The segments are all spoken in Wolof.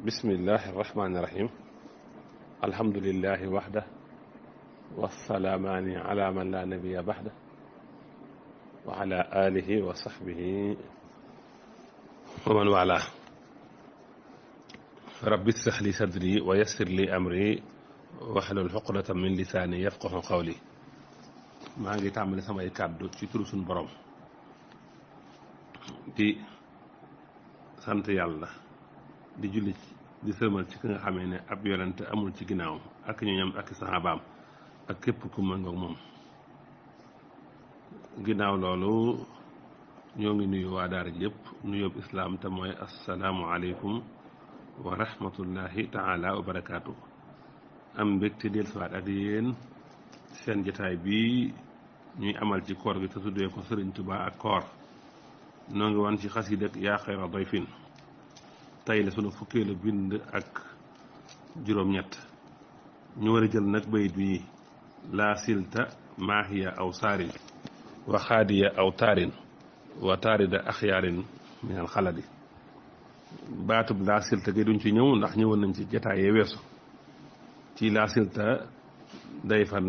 bismillahi irrahmani irrahim alhamdulilahi waxda wasalaamaani ala man la nabiya baxda wa ala alihi wa sahbihi wa man wala rabbi shrah li sadri wa yassir li amri wahlul uqdatan min lisaani yafqahu qawli maa ngi tàmbali samay kàddu ci turu suñu borom di sant yàlla di julli di sërmal ci ki nga xamee ne ab yonent amul ci ginnaawam ak ñoñam ak saxaabaam ak képp ku méngoog moom. ginnaaw loolu ñoo ngi nuyu waa daara ji yëpp nuyoob islaam te mooy assalaamu aleykum wa rahmatullahi taala wa barakaatu. am mbégte dellusiwaat ak yéen seen jotaay bi ñuy amal ci koor gi te tuddee ko Sëriñ Tuubaa ak koor noo ngi wan ci xasida yaa xayra dayfin tey la sunu fukkeelu bind ak juróom-ñett ñu war a jël nag bayit bi laa silta maahiya aw saarin wa xaadiya aw taarin wa taarida axyaarin minal xaladi baatub laa silta gi duñ ci ñëw ndax ñëwoon nañ ci jataayee weesu ci laa silta dayfan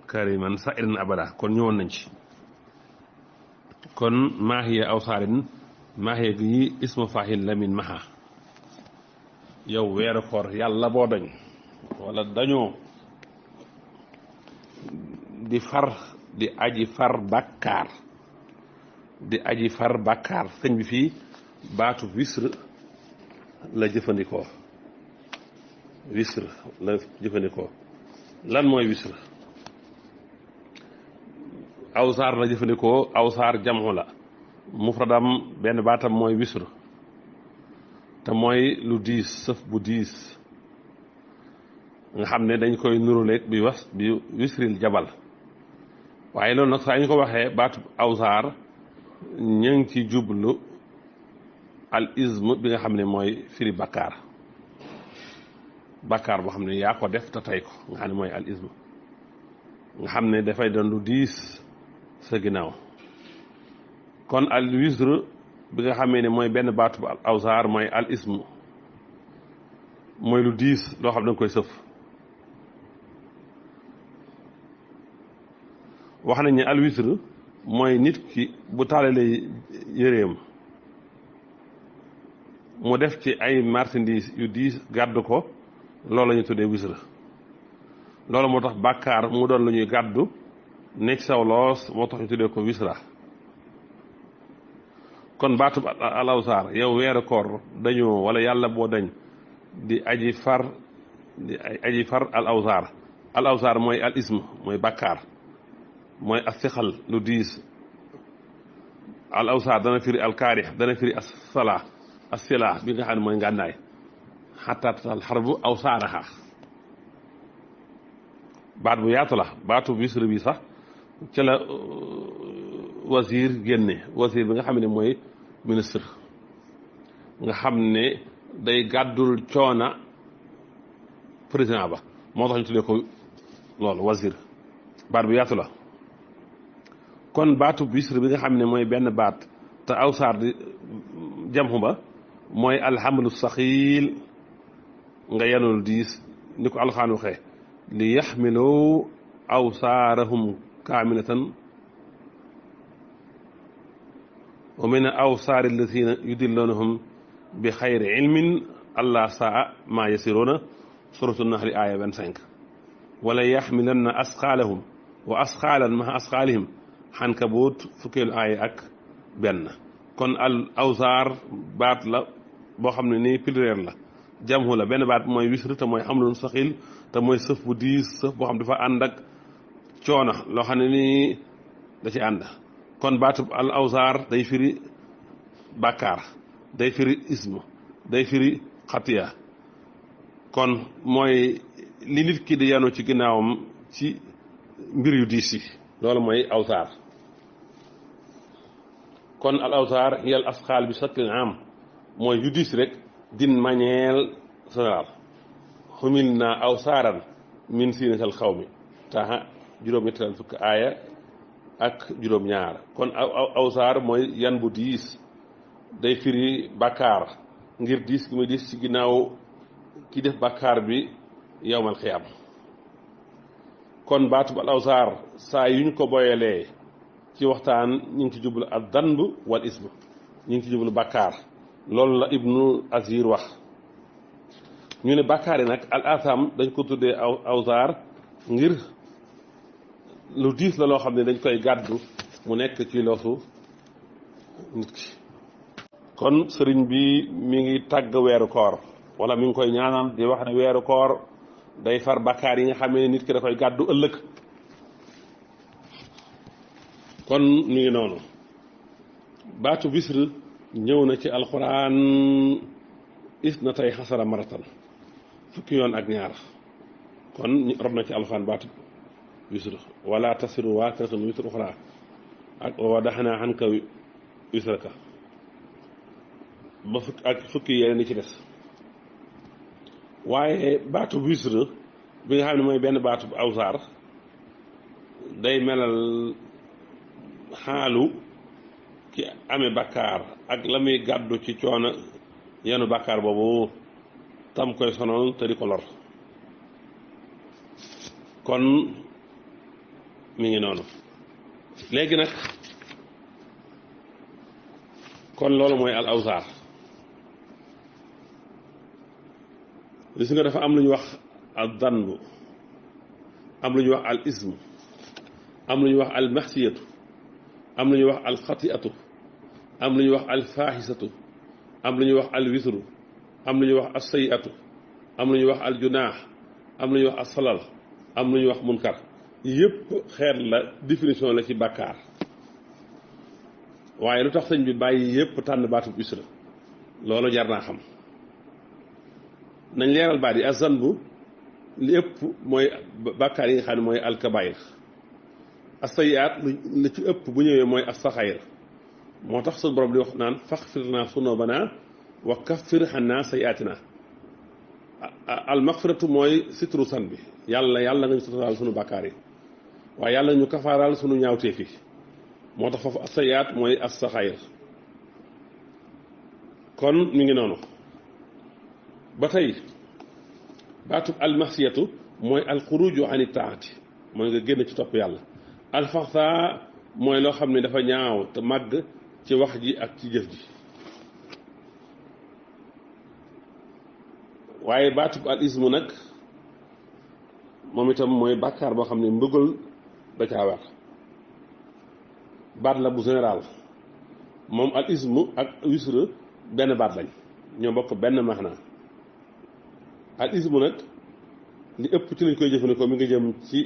kariman sa irin abada kon ñëwoon nañ ci kon maahiya aw saarin maahiya gi ismu fahil lamin maha yow weeru koor yàlla boo dañ wala dañoo di aji far bàkkaar sëñ bi fii baatu wisr la jëfandikoo lan mooy wisr awsaar la jëfandikoo awsaar jamxu la mufradam benn baatam mooy wisr te mooy lu diis sëf bu diis nga xam ne dañ koy nuruleeg bi wisril jabal waaye loolu nag saa ñu ko waxee baatu awsaar ñu ngi ci jublu al ism bi nga xam ne mooy firi bakkaar boo xam ne yaa ko def te tey ko nga xam ne mooy al ism nga xam ne dafay doon lu diis sa ginnaaw kon al wisr bi nga xamee ne mooy benn baatu al awsaar mooy al ismu mooy lu diis loo xam ne danga koy sëf wax nañ ne al wisr mooy nit ki bu taalalee yëreem mu def ci ay marchandise yu diis gàddu ko loolu la ñu tuddee wisr loolu moo tax bàkkaar mu doon lu ñuy gàddu nekk saw loos moo tax ñu tuddee ko wisra kon baatub al awsaar yow weeru koor dañoo wala yàlla boo dañ di aji far al awsaar mooy al ism mooy bàkkaar mooy asixal lu diis al awsaar dana firi al kaarix dana firi as-sila bi nga xam ne mooy ngànnaay xattaatal xarbu awsaaraha baat bu yaatu la baatu wisr bi sax ca la wasiir génne wasiir bi nga xam ne mooy ministre nga xam ne day gàddul coona président ba moo tax ñu tuddee ko loolu wasiir baat bu yaatu la kon baatu wisr bi nga xam ne mooy benn baat te awsaar di jamxu ba mooy alhamlu saxiil nga yanul diis ni ko alxaan waxee li yaxmiloo awsaarahum kaamilatan wa min awsaari allazina yudilloonahum bi xayri ilmin allah saa maa yasiroona suratu naxli aaya 25 wala yaxmilanna asqaalahum wa asqaalan maha asqaalihim xankabuut fukkeelu aaya ak benn kon al awsaar baat la boo xam ne nii pluriel la jamhu la benn baat mooy wisr te mooy xamlun saxil te mooy sëf bu diis sëf boo xam dafa ànd ak coona loo xam ne nii da ci ànd kon baatu al awsaar day firi bàkkaar day firi ism day firi xatiya kon mooy li nit ki di yanu ci ginnaawam ci mbir yu diis yi loolu mooy awsaar kon al awsaar yal asxaal bi saklin am mooy yu diis rek din manière générale xumil naa awsaaran min siinatal xaw mi taxa juróom-ñettal fukk aaya ak juróom-ñaar kon awsaar mooy yan bu diis day firi bàkkaar ngir diis gi muy diis ci ginnaaw ki def bàkkaar bi yowmal xiyaam kon baatub al awsaar saa yu ñu ko boyalee ci waxtaan ñu ngi ci jublu ad danb wal ism ñu ngi ci jublu bàkkaar loolu la ibnu azir wax ñu ne bàkkaar yi nag al asam dañ ko tuddee awsaar ngir lu diis la loo xam ne dañ koy gàddu mu nekk ci loosu nit ki kon sëriñ bi mi ngi tàgg weeru koor wala mi ngi koy ñaanal di wax ne weeru koor day far bàkkaar yi nga xam ne nit ki da koy gàddu ëllëg kon mi ngi noonu baatu bisr ñëw na ci alxuraan na tey xasara maratan fukki yoon ak ñaar kon rob na ci alxuraan baatu bisr wala tasiru waasiratun wisra uxraa ak wa daxnaa anka wisraka ba fukki yeneen yi ci des waaye baatu bisr bi nga xam ne mooy benn baatu awsaar day melal xaalu ki amee bàkkaar ak la muy gàddu ci coono yenu bàkkaar boobu tam koy sonal te di ko lor kon mi ngi noonu léegi nag kon loolu mooy al awsaar gis nga dafa am lu ñuy wax al danbu am lu ñuy wax al ism am lu ñuy wax al maxsiyatu am lu ñuy wax al xatiatu am lu ñuy wax al faaxisatu am lu ñuy wax al wisru am lu ñuy wax al sayiatu am lu ñuy wax al junaax am lu ñuy wax al salal am lu ñuy wax munkar yëpp xeet la définition la ci bàkkaar waaye lu tax sëñ bi bàyyi yëpp tànn baatu isra loolu jar naa xam nañ leeral baat yi azanbu li ëpp mooy bàkkaar yi nga xam ne mooy alkabair asayiat li ci ëpp bu ñëwee mooy asaxayr moo tax suñu borom di wax naan faxfir naa sunubana wa kaffir xannaa sayiatina almaxfiratu mooy sitru san bi yàlla nga ñu suturaal sunu bàkkaar yi waaye yàlla ñu kafaaraal sunu ñaawteef yi moo tax foofu asayiat mooy asaxayr kon mi ngi noonu ba tey baatub almasiyatu mooy alxuruju ani taati mooy nga génn ci topp yàlla alfaxsa mooy loo xam ne dafa ñaaw te màgg ci wax ji ak ci jëf ji waaye baatub al ismu nag moom itam mooy bàkkaar boo xam ne mbëggal da caa war baat la bu général moom al ismu ak wisra benn baat lañ ñoo bokk benn maxna al ismu nag li ëpp ci lañ koy jëfandikoo mi ngi jëm ci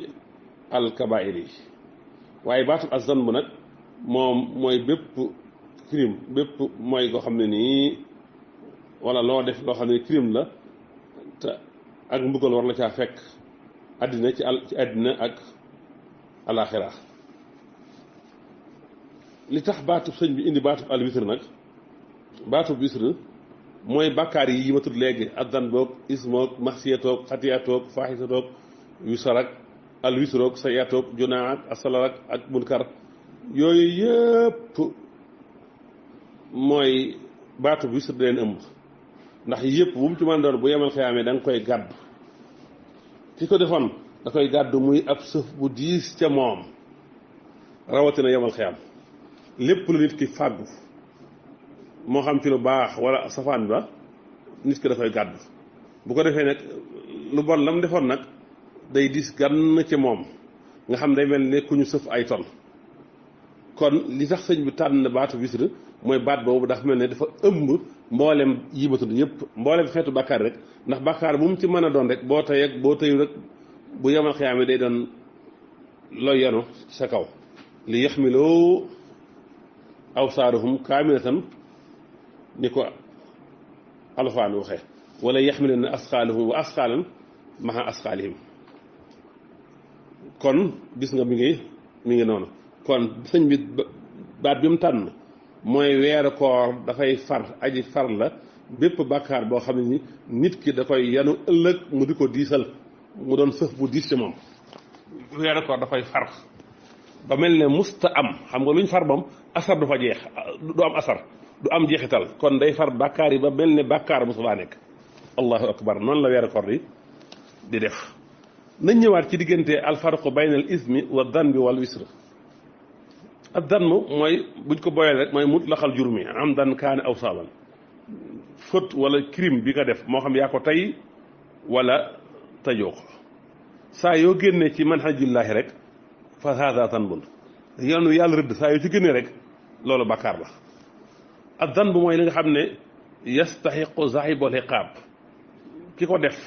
alkabair yi waaye baatu azanb nag moom mooy bépp crime bépp mooy koo xam ne nii wala loo def loo xam ne crime la te ak mbugal war la caa fekk àddina ci àddina ak alaxira li tax baatu sëñ bi indi baatu al wisr nag baatu wisr mooy bàkkaar yi ma tudd léegi addan boog ismoog maxsiyatoog xatiyatoog faaxisatoog wisarak al wisroog sayatoog junaaak asalarak ak munkar yooyu yëpp mooy baatu wisr da leen ëmb ndax yëpp bu mu ci mën doon bu yemal xiyaamee da nga koy gàddu ki ko defoon da koy gàddu muy ab sëf bu diis ca moom rawatina yemal xiyaam lépp lu nit ki fàggu moo xam ci lu baax wala safaan ba nit ki dafay gàddu bu ko defee nag lu bon la mu defoon nag day dis gann ci moom nga xam day mel ne ku ñu sëf ay ton kon li tax sëñ bi tànn baatu wisr mooy baat boobu dafa mel ne dafa ëmb mboolem yi ma tudd yëpp mboolem xeetu bàkkaar rek ndax bàkkaar bu mu ci mën a doon rek boo tey ak boo tëyu rek bu yemal xiyaame day doon looy yenu sa kaw li yaxmiloo awsaaruhum kaamilatan ni ko alxuraan waxee wala yaxmilanna asqaalahum wa asqaalan maha asqaalihim kon gis nga mi ngi noonu kon sëñ bi baat bi mu tànn mooy weeru koor dafay far aji far la bépp bàkkaar boo xam ne ni nit ki da koy yanu ëllëg mu di ko diisal mu doon sëf bu diis ci moom weeru koor dafay far ba mel ne musta am xam nga luñ far moom asar du fa jeex du am asar du am jeexital kon day far bàkkaar yi ba mel ne bàkkaar bu subaa nekk allahu akbar noonu la weeru koor di def. nañ ñëwaat ci diggante alfarqu bayna al ismi wa danbi wal wisr. ak dan mooy buñ ko boyal rek mooy mutlaxal jurmi am dan kaane aw saaban faute wala crime bi nga def moo xam yaa ko tey wala tayoo ko saa yoo génnee ci manhajillaahi rek fa haada tanbun yoonu yàlla rëdd saa yoo ci génnee rek loolu bakkaar la. ak dan bu mooy li nga xam ne yastaxiqu zahibul iqaab ki ko def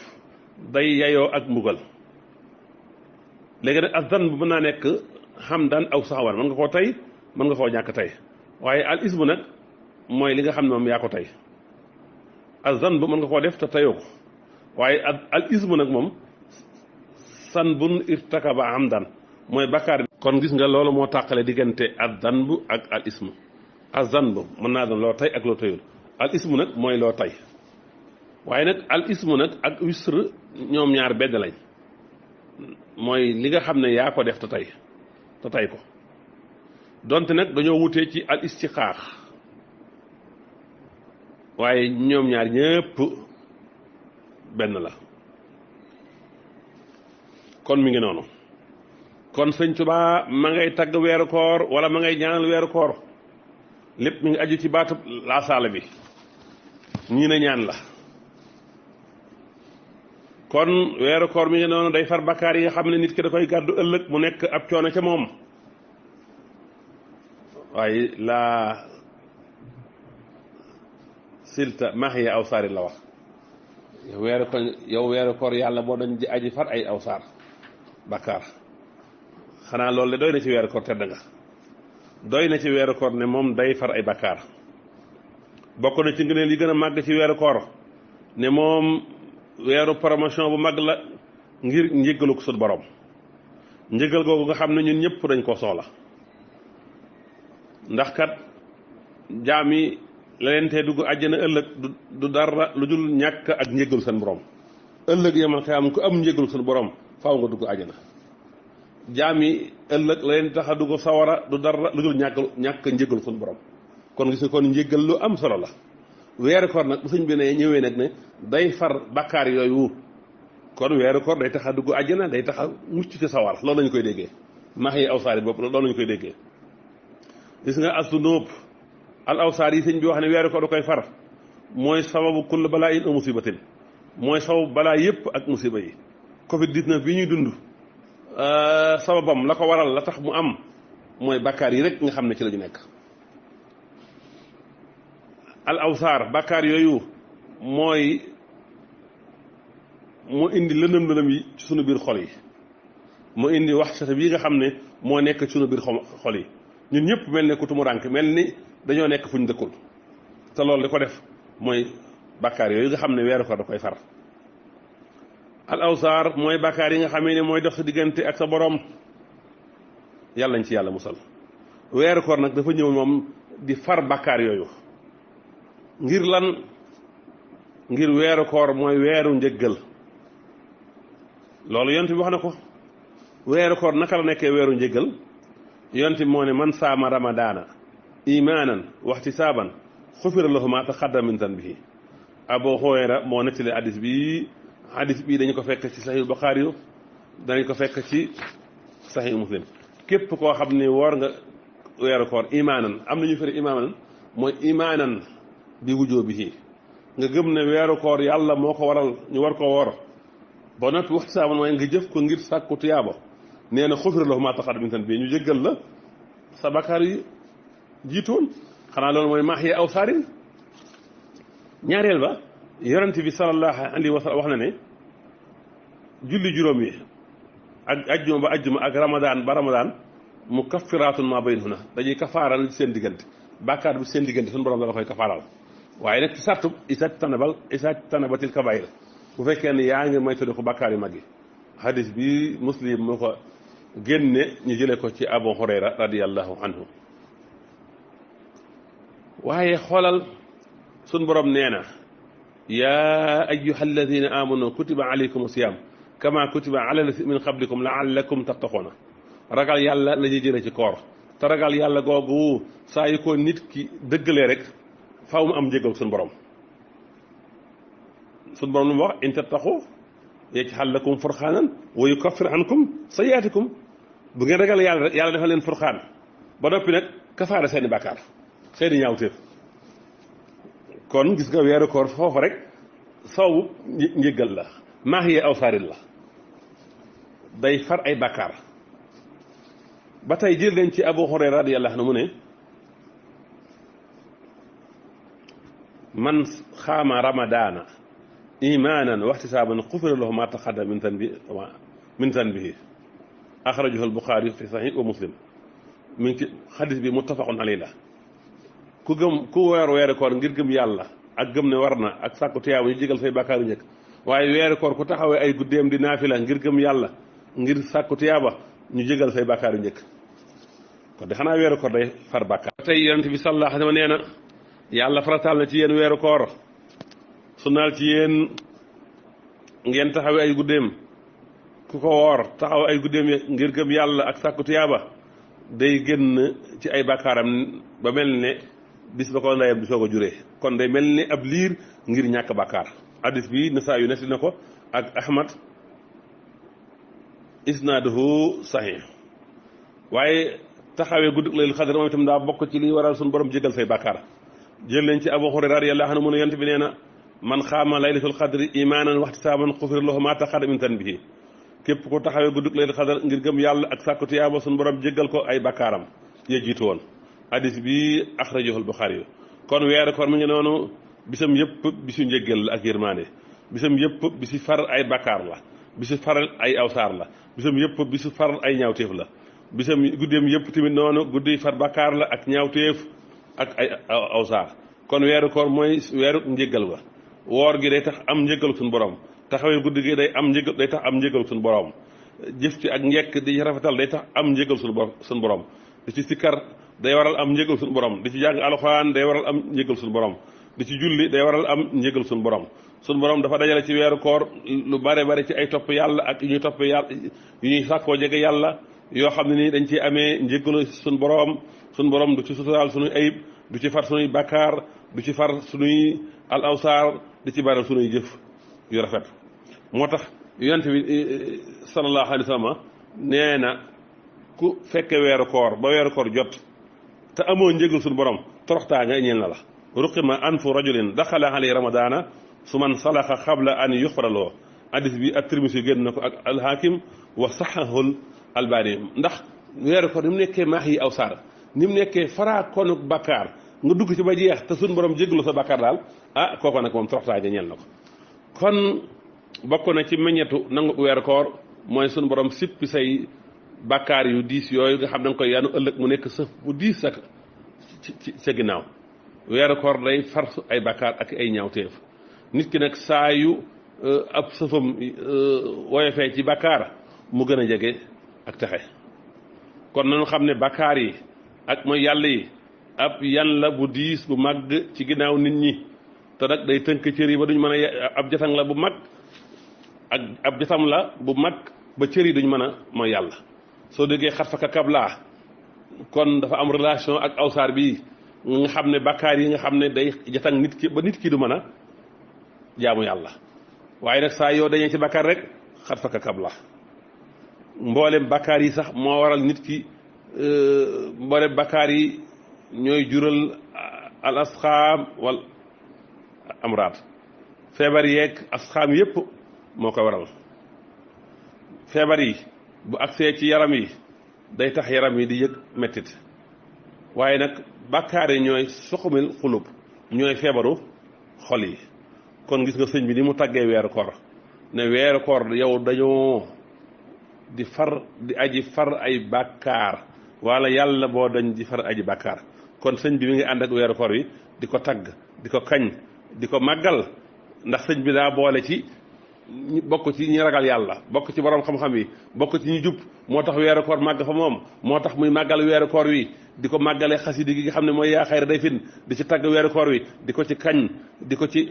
day yayoo ak mbugal. léegi nag ak dan bu mën naa nekk hamdan aw sahwan mën nga koo tey mën nga koo ñàkk tey waaye al ismu nag mooy li nga xam ne moom yaa ko tey. al zanb mën nga koo def te teyoo ko waaye al ismu nag moom sanbun irtakaba hamdan mooy bakkaar bi. kon gis nga loolu moo tàqale diggante al zanb ak al ismu. al zanb mën naa doon loo tey ak loo teyul al ismu nag mooy loo tey waaye nag al ismu nag ak wisr ñoom ñaar benn lañ mooy li nga xam ne yaa ko def te tey ko donte nag dañoo wutee ci al istiqaax waaye ñoom ñaar ñëpp benn la. kon mi ngi noonu kon sëñ Tuubaa ma ngay tagg weeru koor wala ma ngay ñaanal weeru koor lépp mi ngi aju ci baatu laasaala bi ñii ne ñaan la. kon weeru koor mi ngi noonu day far bakkaar yi nga xam ne nit ki da koy gàddu ëllëg mu nekk ab coono ca moom waaye laa silta mahiya awsaari la wax yow weeru koor yàlla boo dañ di aji far ay awsaar bakkaar xanaa loolu de doy na ci weeru koor tedd nga doy na ci weeru koor ne moom day far ay bakkaar. bokk na ci ngëneel yi gën a màgg ci weeru koor ne moom weeru promotion bu mag la ngir njëggalu ko sut borom njëggal googu nga xam ne ñun ñëpp dañ koo soxla ndax kat jaam yi la leen tee dugg àjjana ëllëg du dara lu dul ñàkk ak njëggalu seen borom ëllëg yamal xiyaam ku am njëggalu seen borom faaw nga dugg àjjana. jaam yi ëllëg la leen tax a dugg sawara du dara lu dul ñàkk njëggalu seen borom kon gis nga kon njëggal lu am solo la. weeru koor nag bu sëñ bi ne ñëwee nag ne day far bakkaar yooyu kon weeru koor day tax a dugg àjjana day tax a mucc ci sawar loolu lañu koy déggee max yi awsaar yi bopp loolu lañu koy déggee. gis nga astu nóob al awsaar yi sëñ bi wax ne weeru koor da koy far mooy sababu kull balaa in musibatin mooy sababu balaa yëpp ak musiba yi. Covid 19 bi ñuy dund sababam la ko waral la tax mu am mooy bakkaar yi rek nga xam ne ci la ñu nekk. al awsaar bakkaar yooyu mooy moo indi lëndëm yi ci sunu biir xol yi moo indi wax sata bii nga xam ne moo nekk ci sunu biir xol yi ñun ñëpp mel ne ku tumurànk mel ni dañoo nekk fu ñu dëkkul te loolu li ko def mooy bakkaar yooyu nga xam ne weeru koor da koy far. al awsaar mooy bakkaar yi nga xamee ne mooy dox sa diggante ak sa borom yàlla nañ ci yàlla musal. weeru koor nag dafa ñëw moom di far bakkaar yooyu ngir lan ngir weeru koor mooy weeru njëggal loolu yonent bi wax na ko. weeru koor naka la nekkee weeru njëggal yonent bi moo ne man saama ramadaana imaanan waxtisaaban xufira lahu maa taqaddama min zanbihi. Abu Hurayra moo nettali hadis bii dañu ko fekk ci Sahih Bukhari yu dañu ko fekk ci Sahih Muslim. képp koo xam ne woor nga weeru koor imaanan am na ñu firi imaanan mooy imaanan bi wujoobihi nga gëm ne weeru koor yàlla moo ko waral ñu war ko woor ba noppi waxtisaaban mooy nga jëf ko ngir sàkku tuyaaba nee na xufira lahu maa taqaddama min zanbihi ñu jéggal la sa bakkaar yi jiitoon. xanaa loolu mooy maax yi aw saarin. ñaareel ba yonent bi sallallahu alayhi wa sallam wax na ne julli juróom yi ak ajjuma ba ajjuma ak ramadaan ba ramadaan mu kaffiraatun maa baynahunna dañuy kafaaral seen diggante bàkkaar bi seen diggante suñu borom la koy kafaaral waaye nag ci sartu isa tanabatil kabaayir bu fekkee ne yaa ngi may tudde ko bàkkaar yu mag yi. hadis bi muslim moo ko génne ñu jëlee ko ci Abu Hurayra radiyallahu anhu. waaye xoolal suñ borom nee na yaa ayyuha alladina amanu kutiba alaykum siyam kama kutiba ala min qablikum laallakum tattaquna. ragal yàlla la ñuy jëlee ci koor te ragal yàlla googu saa yu ko nit ki dëggalee rek faaw mu am njëgal suñu borom suñu borom lu mu wax in tattaqu yaj'al lakum furqaanan wa yukaffir ankum sayyi'aatikum bu ngeen ragal yàlla rek yàlla defal leen furqaan ba noppi nag kafaara seeni bàkkaar seeni ñaawteef kon gis nga weeru koor foofu rek sawu njëggal la maahiya awsaarin la day far ay bàkkaar ba tey jël leen ci Abu Hurayra radiyallahu anhu mu ne man xaama ramadaana imaanan waxtisaaban xufira lahu maa taqaddama min zanbihi axrajahu al-Buxaari fi saxiix wa Muslim mi ngi ci xadis bi muttafaqun alayhi la ku weeru koor ngir gëm yàlla ak gëm ne war na ak sàkku tiyaabu ñu jégal say bàkkaar yu njëkk waaye weeru koor ku taxawee ay guddeem di naafila ngir gëm yàlla ngir sàkku tiyaaba ñu jégal say bàkkaar yu njëkk kon de xanaa weeru koor day far bàkkaar tey yonent bi sallallahu alayhi wa sallam nee na yàlla farataal na ci yéen weeru koor sunnaal ci yéen ngeen taxawee ay guddeem ku ko woor taxaw ay guddeem ngir gëm yàlla ak sàkku tiyaaba day génn ci ay bàkkaaram ba mel ne bis ba ko ndeyam di soog a juree kon day mel ni ab liir ngir ñàkk bàkkaar hadis bi Nasaa yu nettali na ko ak Ahmad isnaaduhu sahih waaye taxawee guddi laylatul qadr moom itam daa bokk ci liy waral suñu borom jégal say bàkkaar jël nañ ci Abu Hurayra radiyallahu anhu mu ne yonent bi nee na man xaama laylatul qadri imaanan waxtisaaban xufira lahu maa taqaddama min zanbihi képp ko taxawee guddi laylatul qadr ngir gëm yàlla ak sàkku tiyaaba suñu borom jégal ko ay bàkkaaram ya jiitu woon hadis bi axrajahu al-Buxaari yu kon weeru koor mi ngi noonu bisam yëpp bisu njéggal la ak yërmaande bisam yëpp bisu far ay bàkkaar la bisu faral ay awsaar la bisam yëpp bisu far ay ñaawteef la bisam guddeem yëpp tamit noonu guddi far bàkkaar la ak ñaawteef ak ay awsaar kon weeru koor mooy weeru njéggal ga woor gi day tax am njéggalu suñu borom taxawee guddi gi day tax am njéggalu suñu borom jëf ci ak njekk di rafetal day tax am njéggalu suñu borom di ci sikkar day waral am njéggal suñu borom di ci jàng alxuraan day waral am njéggal suñu borom di ci julli day waral am njéggal suñu borom dafa dajale ci weeru koor lu bare ci ay topp yàlla ak yu ñuy topp yàlla yu ñuy sàkkoo jege yàlla yoo xam ne nii dañ ci amee njéggalu suñu borom du ci suturaal suñuy ayib du ci far suñuy bakkaar du ci far suñuy al awsaar di ci baral suñuy jëf yu rafet moo tax yonent bi sallallahu alayhi wa sallam nee na ku fekke weeru koor ba weeru koor jot te amoo njéggal suñu borom toroxtaa nga ñeel na la ruqima anfu rajulin daxala alayhi ramadana su man salaxa xabla an yuxfaraloo hadis bi at-Tirmisi génn na ko ak al-Hakim wa saxahul Albani ndax weeru koor ni mu nekkee maax yi aw saar ni mu nekkee faraa konuk bakkaar nga dugg ci ba jeex te suñu borom jéggalu sa bakkaar daal ah kooko nag moom toroxtaa nga ñeel na ko kon bokk na ci meññetu nangu weeru koor mooy suñu borom sippi say bàkkaar yu diis yooyu nga xam da nga koy yanu ëllëg mu nekk sëf bu diis sa sa ginnaaw weeru koor day far ay bàkkaar ak ay ñaawteef nit ki nag saa yu ab sëfam woyofee ci bàkkaar mu gën a jege ak texe kon nañu xam ne bàkkaar yi ak mooy yàlla yi ab yan la bu diis bu màgg ci ginnaaw nit ñi te nag day tënk cër yi ba duñ mën a ab jatang la bu mag ak ab jatam la bu mag ba cër yi duñ mën a mooy yàlla soo déggee xat faka kablaa kon dafa am relation ak awsaar bi nga xam ne bàkkaar yi nga xam ne day jatang nit ki ba nit ki du mën a jaamu yàlla waaye nag saa yoo dañee ci bàkkaar rek xat faka kablaa mboolem bàkkaar yi sax moo waral nit ki mboolem bàkkaar yi ñooy jural al asxaam wal amraad feebar yeeg asxaam yépp moo ko waral feebar yi bu agsee ci yaram yi day tax yaram yi di yëg mettit waaye nag bàkkaar yi ñooy suxumil xulub ñooy feebaru xol yi kon gis nga sëñ bi ni mu tàggee weeru koor ne weeru koor yow dañoo di aji far ay bàkkaar wala yàlla boo dañ di far aji bàkkaar kon sëñ bi mi ngi ànd ak weeru koor wi di ko tagg di ko kañ di ko màggal ndax sëñ bi daa boole ci bokk ci ñi ragal yàlla bokk ci borom xam-xam yi bokk ci ñi jub moo tax weeru koor màgg fa moom moo tax muy màggal weeru koor wi di ko màggale xasidi gi nga xam ne mooy yaa xayra day fin di ci tagg weeru koor wi di ko ci kañ di ko ci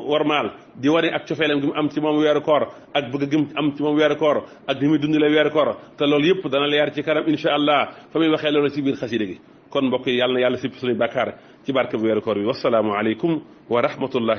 warmaal di wane ak cofeelam gi mu am ci moom weeru koor ak bëgg gi mu am ci moom weeru koor ak ni muy dundalee weeru koor te loolu yëpp dana leer ci kanam insha allah fa muy waxee loolu ci biir xasidi gi kon mbokk yi yàlla na yàlla sippi suñuy bàkkaar ci barke bu weeru koor wi wasalaamu aleykum wa rahmatullahi